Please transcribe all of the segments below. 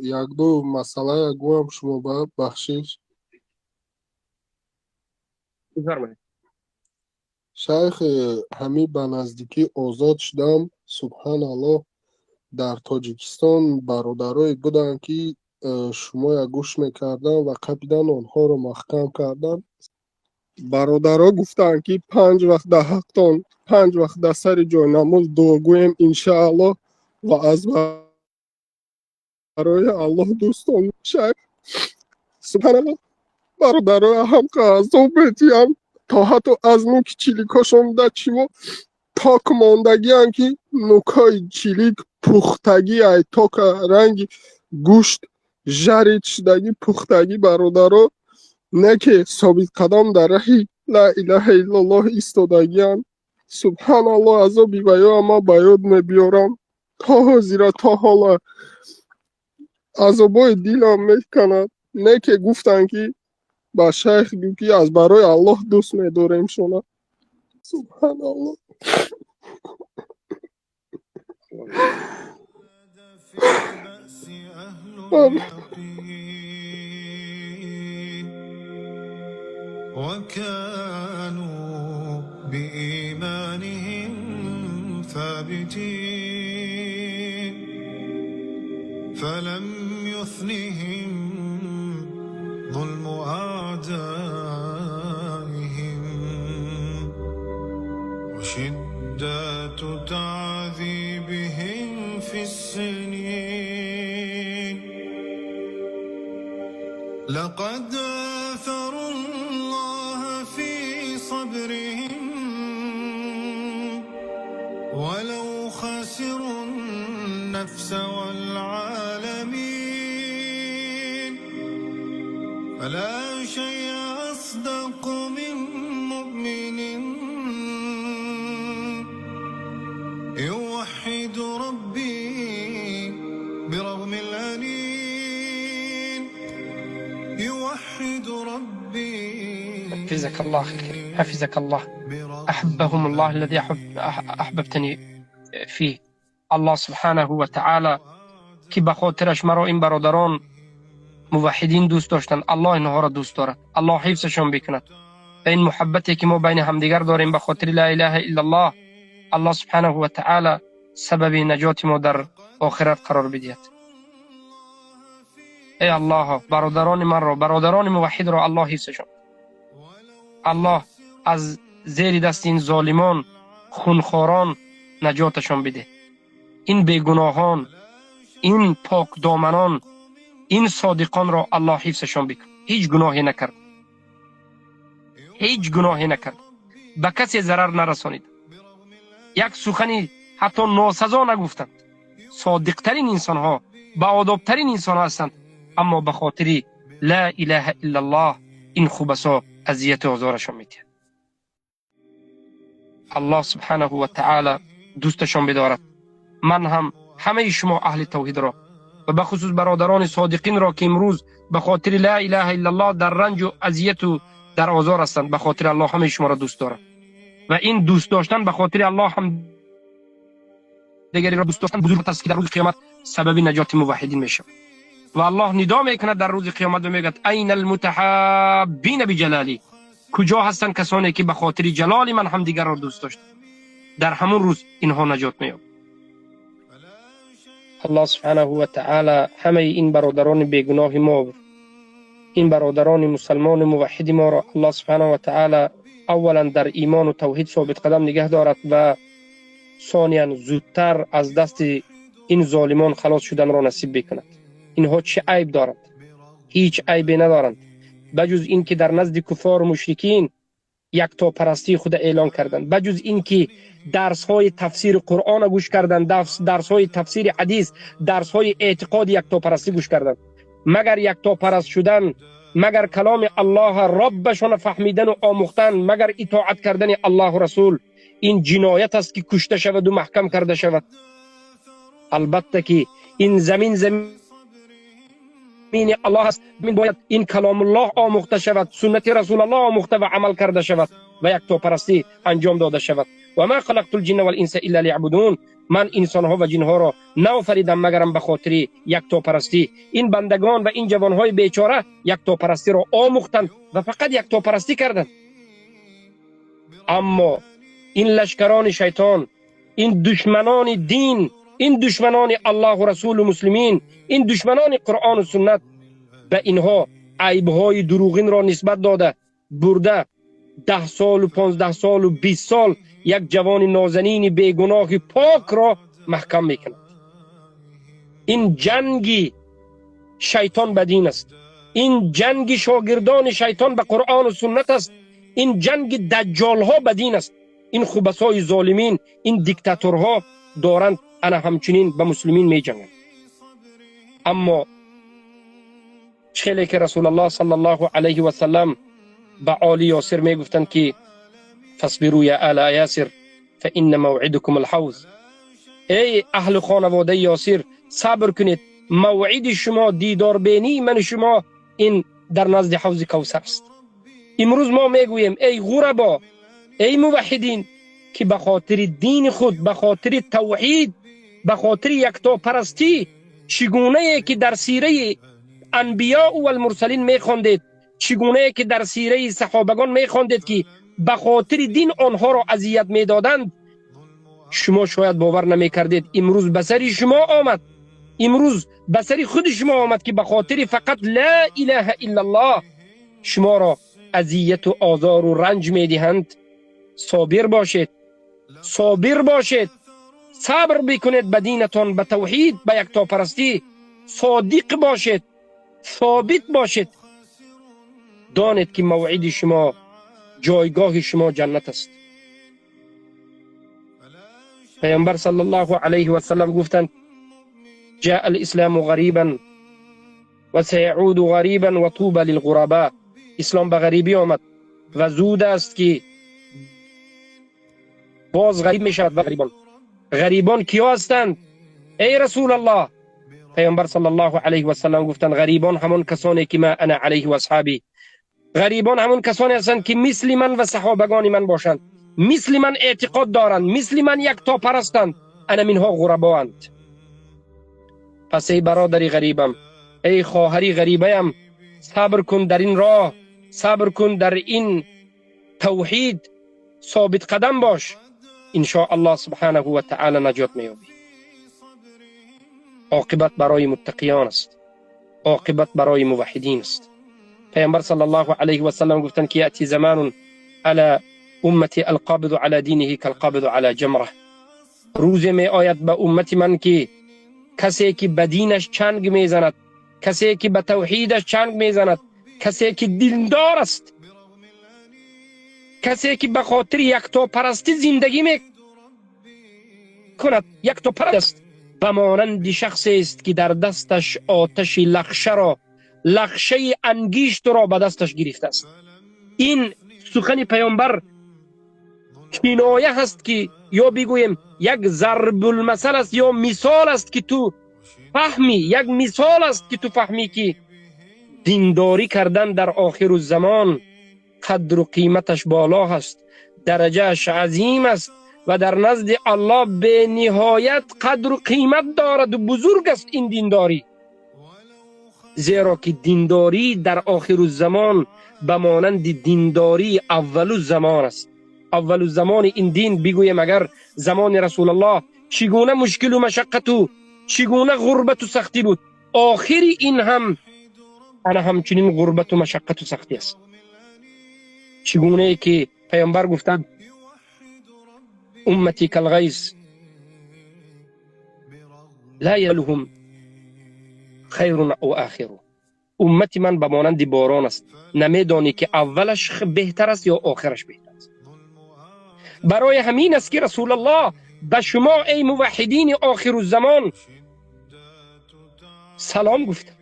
Якду масъалая гӯям, шумо ба бахшиш. Бифармоед. Шайх, ҳамин ба наздикӣ озод шудам. Субҳаналлоҳ, дар Тоҷикистон бародарое буданд, ки шумоя гӯш мекарданд ва қапидан онҳоро маҳкам карданд. Бародаро гуфтанд, ки панҷ вақт дар ҳақтон, панҷ вақт дар сари ҷойнамоз дуо гӯем, иншааллоҳ, ва аз барои Аллоҳ дӯстон. Шайх, субҳаналлоҳ, бародароя ҳамқа азоб метиҳам, то ҳатто аз нуки чиликошон да чиво ток мондагиам, ки нукҳои чилик пухтагӣ, ай тока ранги гӯшт жарид шудагӣ, пухтагӣ. Бародаро не ки собитқадам дар раҳи ла илаҳа иллаллоҳ истодагианд. Субҳаналлоҳ, азоби ваёа ман ба ёд мебиёрам то ҳозира, то ҳола азобҳои дилам меканад. Не ки гуфтанд, ки ба шайх гӯ, ки аз барои Аллоҳ дӯст медорем шона. Субҳаналлоҳ. في البأس أهل اليقين وكانوا بإيمانهم ثابتين، فلم يثنهم ظلم أعدائهم وشدات تعذيبهم في السنين. لقد آثروا الله في صبرهم ولو خسروا النفس والعالمين، فلا شيء أصدق من مؤمن يوحد ربي برغم الأنين، يوحد ربي. حفظك الله خير، حفظك الله. برغم أحبهم الله الذي أحببتني فيه. الله سبحانه وتعالى ки ба хотираш маро ин бародарон муваҳҳидин дӯст доштанд, Аллоҳ инҳоро дӯст дорад. Аллоҳ ҳифзашон бикунад ва ин муҳаббате ки мо байни ҳамдигар дорем ба хотири ла илаҳа иллаллоҳ, Аллоҳ субҳанаҳу ва таъала сабаби наҷоти мо дар охират қарор бидиҳад. Эй Аллоҳо, бародарони манро, бародарони муваҳҳидро Аллоҳ ҳифзашон. Аллоҳ аз зери дасти ин золимон, хунхорон наҷоташон бидеҳ. Ин бегуноҳон, ин покдоманон, ин содиқонро Аллоҳ ҳифзашон бикун. Ҳеҷ гуноҳе накард, ҳеҷ гуноҳе накард, ба касе зарар нарасонид, як сухани ҳатто носазо нагуфтанд. Содиқтарин инсонҳо, баодобтарин инсонҳо ҳастанд, аммо ба хотири ла илаҳа иллаллоҳ ин хубасо азияту озорашон медиҳад. Аллоҳ субҳанаҳу ва таъала дӯсташон бидорад. Ман ҳам ҳамаи шумо аҳли тавҳидро ва бахусус бародарони содиқинро, ки имрӯз ба хотири ла илаҳа иллаллоҳ дар ранҷу азияту дар озор ҳастанд, ба хотири Аллоҳ ҳамаи шуморо дӯст дорам. Ва ин дӯст доштан ба хотири Аллоҳ ҳам дигареро дӯст доштан бузург аст, ки дар рӯзи қиёмат сабаби наҷоти муваҳҳидин мешавад. Ва Аллоҳ нидо мекунад дар рӯзи қиёмат ва мегӯяд: айна алмутаҳаббина биҷалали, куҷо ҳастанд касоне, ки ба хотири ҷалоли ман ҳамдигарро дӯст доштанд? Дар ҳамон рӯз инҳо наҷот меёбанд. Аллоҳ субҳанаҳу ва таъала ҳамаи ин бародарони бегуноҳи мо, ин бародарони мусалмону муваҳҳиди моро Аллоҳ субҳанаҳу ва таъала аввалан дар имону тавҳид собитқадам нигаҳ дорад ва сониян зудтар аз дасти ин золимон халос шуданро насиб бикунад. Инҳо чӣ айб доранд? Ҳеҷ айбе надоранд, ба ҷуз ин ки дар назди куфору мушрикин яктопарастии худа эълон карданд, ба ҷуз ин ки дарсҳои тафсири Қуръона гӯш карданд, дарсҳои тафсири ҳадис, дарсҳои эътиқоди яктопарастӣ гӯш карданд. Магар яктопараст шудан, магар каломи Аллоҳа роббашона фаҳмидану омӯхтан, магар итоат кардани Аллоҳу расул ин ҷиноят аст, ки кушта шаваду маҳкам карда шавад? Албатта ки ин замин замини Аллоҳ аст, бояд ин каломуллоҳ омӯхта шавад, суннати расулаллоҳ омӯхта ва амал карда шавад ва яктопарастӣ анҷом дода шавад. Ва ма халақту лҷинна валинса илла лиябудун. من انسانها و جنها را نآفریدم مگرم به خاطر یکتاپرستی. این بندگان و این جوانهای بیچاره یکتاپرستی را آموختند و فقط یکتاپرستی کردند. اما این لشکران شیطان، این دشمنان دین، این دشمنان الله و رسول و مسلمین، این دشمنان قرآن و سنت به اینها عیبهای دروغین را نسبت داده برده 10 سال و 15 سال و 20 سال یک جوان نازنین بیگناه پاک را محکم میکند. این جنگی شیطان به دین است، این جنگ شاگردان شیطان به قرآن و سنت است، این جنگ دجال ها به دین است. این خبثای ظالمین، این دیکتاتورها دارند انا همچنین به مسلمین می جنگند. اما چخیلی که رسول الله صلی الله علیه و سلم به آل یاسر می گفتند که فاصبروا یا آل یاسر فإن موعدكم الحوض. ای اهل خانواده یاسر صبر کنید، موعد شما، دیدار بینی من شما این در نزد حوض کوثر است. امروز ما میگوییم ای غربا، ای موحدین که به خاطر دین خود، به خاطر توحید، به خاطر یکتاپرستی، چگونه که در سیره انبیاء و المرسلین میخواندید، چگونه که در سیره صحابگان میخواندید که به خاطر دین آنها را اذیت میدادند، شما شاید باور نمیکردید. امروز به سر شما آمد، امروز به سر خود شما آمد که به خاطر فقط لا اله الا الله شما را اذیت و آزار و رنج میدهند. صابر باشید، صابر باشید، صبر بکنید به دینتان، به توحید، به یکتاپرستی. صادق باشید، ثابت باشید. دانید که موعد شما، جایگاه شما جنت است. پیامبر صلی الله علیه و سلم گفتند جاء الاسلام غریبا و سیعود غریبا و طوبى للغرباء. اسلام به غریبی آمد و زود است که باز غریب می شود. و غریبان، غریبان کیا هستند ای رسول الله؟ پیامبر صلی الله علیه و سلم گفتند غریبان همان کسانی که ما انا علیه و اصحابی، غریبان همان کسانی هستند که مثل من و صحابگان من باشند، مثل من اعتقاد دارند، مثل من یکتا پرستند، انا منها غرباند. پس ای برادری غریبم، ای خواهری غریبیم، صبر کن در این راه، صبر کن در این توحید، ثابت قدم باش، ان شاء الله سبحانه و تعالی نجات می‌یابی. عاقبت برای متقیان است، عاقبت برای موحدین است. پیامبر صلی الله علیه و سلم گفتند که یأتی زمان علی امتی القابض علی دینه کالقابض علی جمره. روز می آید به امت من که کسی که به دینش چنگ میزند، کسی که به توحیدش چنگ میزند، کسی که دیندار است، کسی که به خاطر یکتاپرستی زندگی می کند، یکتاپرست است، به مانند شخصی است که در دستش آتش لخشه را، لخشه انگشت را به دستش گرفته است. این سخن پیامبر کنایه هست که یا بگوییم یک ضرب المثل است یا مثال است که تو فهمی، یک مثال است که تو فهمی که دینداری کردن در آخر الزمان قدر و قیمتش بالا هست، درجهش عظیم است و در نزد الله به نهایت قدر و قیمت دارد و بزرگ است این دینداری. زیرا که دینداری در آخر الزمان به مانند دینداری اول الزمان است. اول الزمان این دین بگویم اگر زمان رسول الله چگونه مشکل و مشقت و چگونه غربت و سختی بود، آخر این هم انا همچنین غربت و مشقت و سختی است. چگونه که پیامبر گفتند امتی کالغیث لا یلهم خیر او آخر. امت من به مانند باران است، نمیدانی که اولش بهتر است یا آخرش بهتر است. برای همین است که رسول الله به شما ای موحدین آخر الزمان سلام گفت.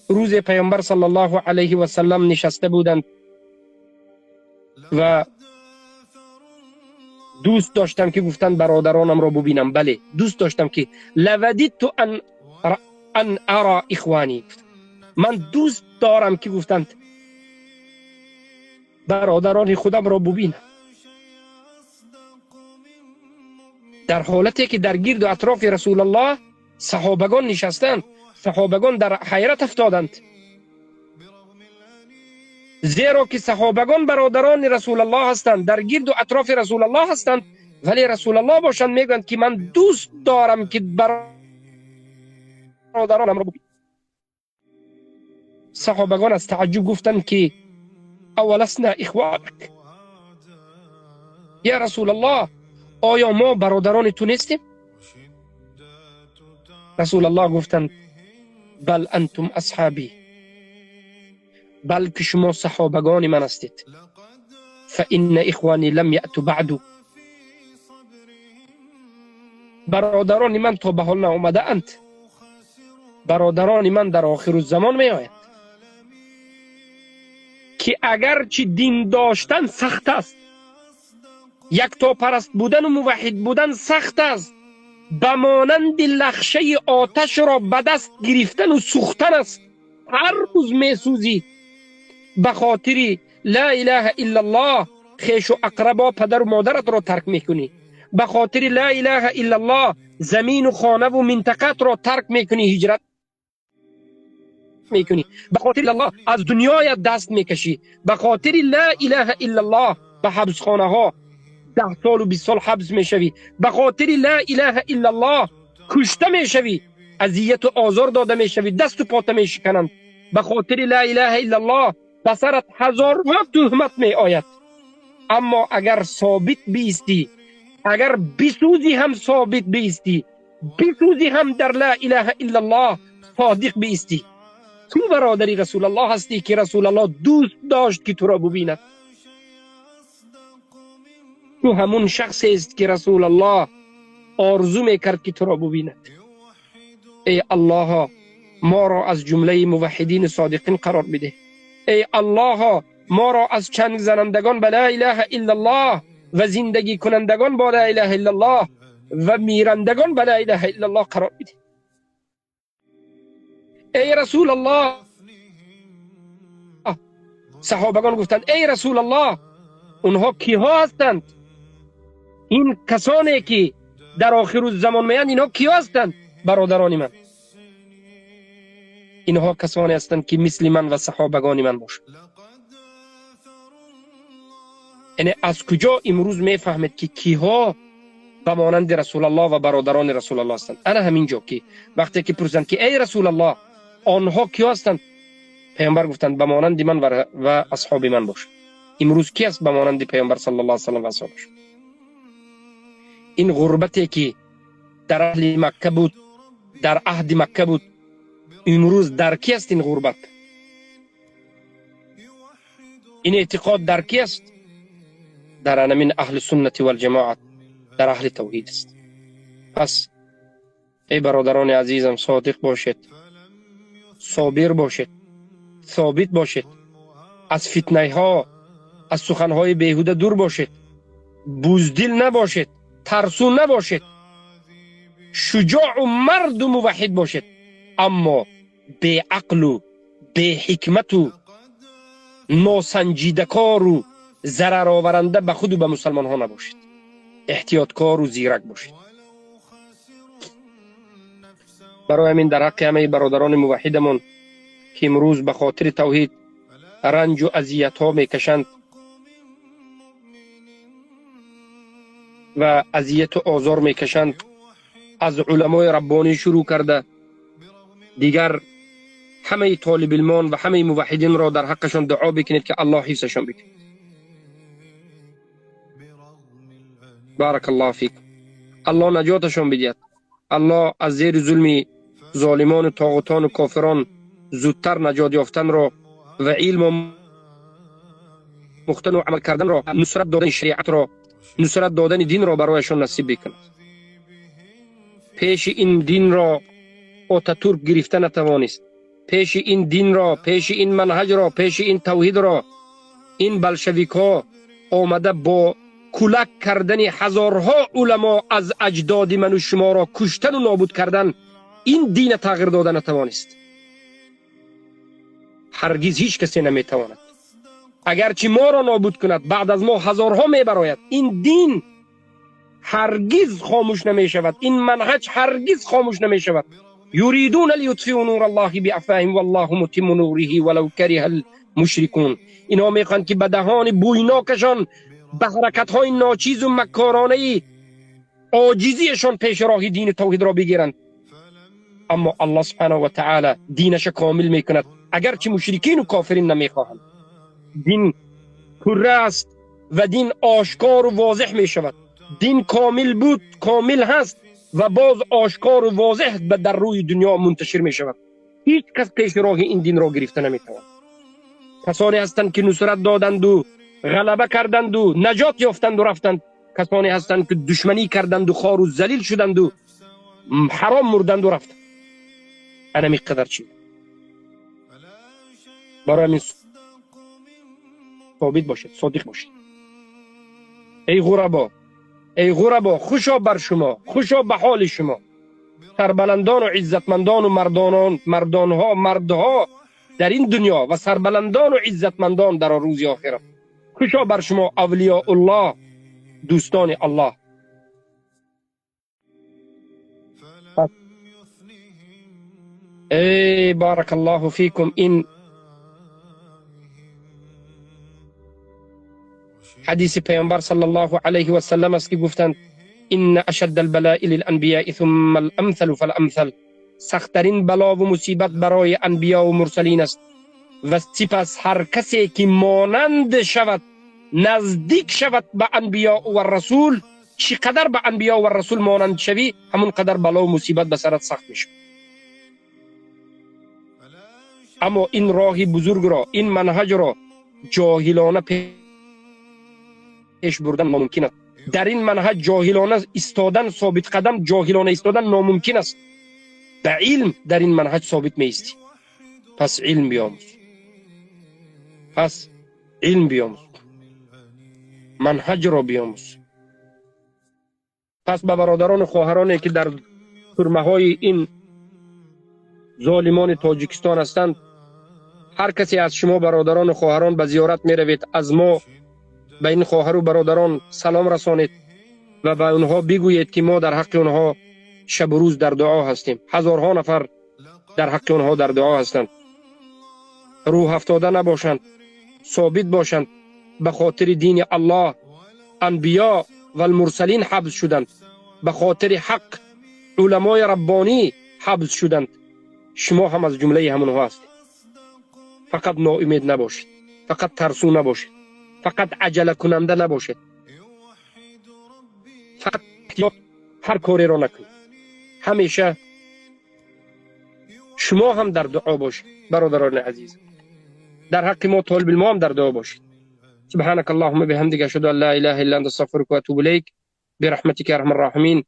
روز پیامبر صلی الله علیه و سلم نشسته بودند و دوست داشتم که گفتند برادرانم را ببینم. بله دوست داشتم که لوددت ان ارا اخوانی، من دوست دارم که گفتند برادران خودم را ببینم. Дар ҳолате ки дар гирду атрофи Расулаллоҳ саҳобагон нишастанд, саҳобагон дар ҳайрат афтоданд, зеро ки саҳобагон бародарони Расулаллоҳ ҳастанд, дар гирду атрофи Расулаллоҳ ҳастанд, вале Расулаллоҳ бошанд мегӯянд ки ман дӯст дорам ки бародаронамро. Саҳобагон аз таъаҷҷуб гуфтанд ки аваласна ихванак я Расулаллоҳ, оё мо бародарони ту нестем? Расулаллоҳ гуфтанд бал антум асҳабӣ, балки шумо саҳобагони ман ҳастед. Фаинна ихвани лам яъту баъду, бародарони ман то ба ҳол наомадаанд, бародарони ман дар охиру замон меоянд, ки агарчи дин доштан сахт аст, яктопараст будану муваҳҳид будан сахт аст, ба монанди лахшаи оташро ба даст гирифтану сӯхтан аст. Ҳар рӯз месӯзӣ ба хотири ла илаҳа иллаллоҳ, хешу ақрабо, падару модаратро тарк мекунӣ, ба хотири ла илаҳа иллаллоҳ замину хонаву минтақатро тарк мекунӣ, ҳиҷрат мекунӣ, ба хотири аллоҳ аз дунёят даст мекашӣ, ба хотири ла илаҳа иллаллоҳ ба ҳабсхонаҳо 10 солу 20 сол ҳабс мешавӣ, ба хотири ла илаҳа иллаллоҳ кушта мешавӣ, азияту озор дода мешавӣ, дасту пота мешикананд, ба хотири ла илаҳа иллаллоҳ ба сарат ҳазорҳо туҳмат меояд. Аммо агар собит биистӣ, агар бисӯзӣ ҳам собит биистӣ, бисӯзӣ ҳам дар ла илаҳа иллаллоҳ содиқ биистӣ, ту бародари Расулаллоҳ ҳастӣ ки Расулаллоҳ дӯст дошт ки туро бубинад. Ту ҳамун шахсест ки Расулаллоҳ орзу мекард ки туро бубинад. Эй Аллоҳо, моро аз ҷумлаи муваҳҳидини содиқин қарор бидеҳ. Эй Аллоҳо, моро аз чанг занандагон ба ла илаҳа иллаллоҳ ва зиндагӣ кунандагон бо ла илаҳа иллаллоҳ ва мирандагон ба ла илаҳа иллаллоҳ қарор бидеҳ. Эй Расулаллоҳ, саҳобагон гуфтанд эй Расулаллоҳ, онҳо киҳо ҳастанд? Ин касоне ки дар охиру замон меянд, инҳо киҳо ҳастанд? Бародарони ман, инҳо касоне ҳастанд ки мисли ман ва саҳобагони ман бошанд. Яъне аз куҷо имрӯз мефаҳмед ки киҳо ба монанди Расулаллоҳ ва бародарони Расулаллоҳ ҳастанд? Ана ҳамин ҷо ки вақте ки пурсанд ки эй Расулаллоҳ, онҳо киҳо ҳастанд? Паёмбар гуфтанд ба монанди ман ва асҳоби ман бошанд. Имрӯз ки аст ба монанди паёмбар саллаллоҳу алайҳи васаллам ва асҳобаш? Ин ғурбате ки дар аҳли Макка буд, дар аҳди Макка буд, имрӯз дар ки аст ин ғурбат? Ин эътиқод дар ки аст? Дар анамин аҳли суннати валҷамоат, дар аҳли тавҳид аст. Пас эй бародарони азизам, содиқ бошед, собир бошед, собит бошед, аз фитнаҳо, аз суханҳои беҳуда дур бошед, буздил набошед, тарсу набошед, шуҷоъу марду муваҳҳид бошед, аммо беақлу беҳикмату носанҷидакору зарароваранда ба худу ба мусалмонҳо набошед. Эҳтиёткору зирак бошед. Барои ҳамин дар ҳаққи ҳамаи бародарони муваҳҳидамон ки имрӯз ба хотири тавҳид ранҷу азиятҳо мекашанд ва азияту озор мекашанд, аз уламои раббонӣ шурӯъ карда дигар ҳамаи толибилмон ва ҳамаи муваҳҳидинро дар ҳаққашон дуо бикунед ки Аллоҳ ҳифзашон бикунад. Баракаллоҳу фикум. Аллоҳ наҷоташон бидиҳад. Аллоҳ аз зери зулми золимону тоғутону кофирон зудтар наҷот ёфтанро ва илму мухтану амал карданро, нусрат додани шариатро, нусрат додани динро барояшон насиб бикунад. Пеши ин динро Отатурк гирифта натавонист, пеши ин динро, пеши ин манҳаҷро, пеши ин тавҳидро ин болшевикҳо омада бо кулак кардани ҳазорҳо уламо аз аҷдоди ману шуморо куштану нобуд кардан ин дина тағйир дода натавонист. Ҳаргиз ҳеҷ касе наметавонад. Агарчи моро нобуд кунад, баъд аз мо ҳазорҳо мебарояд. Ин дин هرگز خاموش نمی شود، این منهج هرگز خاموش نمی شود. یریدون لیطفئوا نور الله بافواههم والله متم نوره ولو کره المشرکون. اینها میخوان که به دهان بویناکشان، به حرکت های ناچیز و مکارانه عاجزیشان پیش راه دین توحید را بگیرند، اما الله سبحانه و تعالی دینش کامل میکند، اگرچه مشرکین و کافرین نمیخواهند. دین پره است و دین آشکار و واضح میشود. دین کامل بود، کامل هست و باز آشکار و واضح در روی دنیا منتشر میشود. هیچ کس پیش راه این دین را گرفته نمیتواند. کسانی هستند که نصرت دادند و غلبه کردند و نجات یافتند و رفتند. کسانی هستند که دشمنی کردند و خوار و ذلیل شدند و حرام مردند و رفتند. انا میقدر چی برای من ثابت باشد، صادق باشد. ای غربا، ای غربا، خوشا بر شما، خوشا به حال شما، سربلندان و عزتمندان و مردانان، مردانها، مردها در این دنیا و سربلندان و عزتمندان در روز آخرت. خوشا بر شما اولیاء الله، دوستان الله. ای بارک الله فیکم. این حدیث پیامبر صلی الله علیه و سلم است که گفتند ان اشد البلاء للانبیاء ثم الامثل فالامثل. سختترین بلا و مصیبت برای انبیا و مرسلین است و سپس هر کسی که مانند شود، نزدیک شود به انبیا و رسول، چقدر به انبیا و رسول مانند شوی، همون قدر بلا و مصیبت به سرت سخت میشه. اما این راه بزرگ را، این منهج را جاهلانه پیش بردن ناممکن است. در این منهج جاهلانه ایستادن، ثابت قدم جاهلانه ایستادن ناممکن است. به علم در این منهج ثابت می ایستی. پس علم بیاموز، پس علم بیاموز، منهج را بیاموز. پس به برادران و خواهرانی که در ترمه های این ظالمان تاجیکستان هستند، هر کسی از شما برادران و خواهران به زیارت می روید، از ما به این خواهر و برادران سلام رسانید و به آنها بگویید که ما در حق آنها شب و روز در دعا هستیم. هزارها نفر در حق آنها در دعا هستند. روح افتاده نباشند، ثابت باشند. به خاطر دین الله انبیا و المرسلین حبس شدند، به خاطر حق علمای ربانی حبس شدند. شما هم از جمله همونها هستید. فقط ناامید نباشید، فقط ترسو نباشید، فقط عجله کننده نباشید، فقط هر کاری را نکنید. همیشه شما هم در دعا باشید برادران عزیز، در حق ما طالب علم هم در دعا باشید. سبحانك اللهم بحمدك اشهد ان لا اله الا انت استغفرك واتوب اليك برحمتك يا ارحم الراحمين.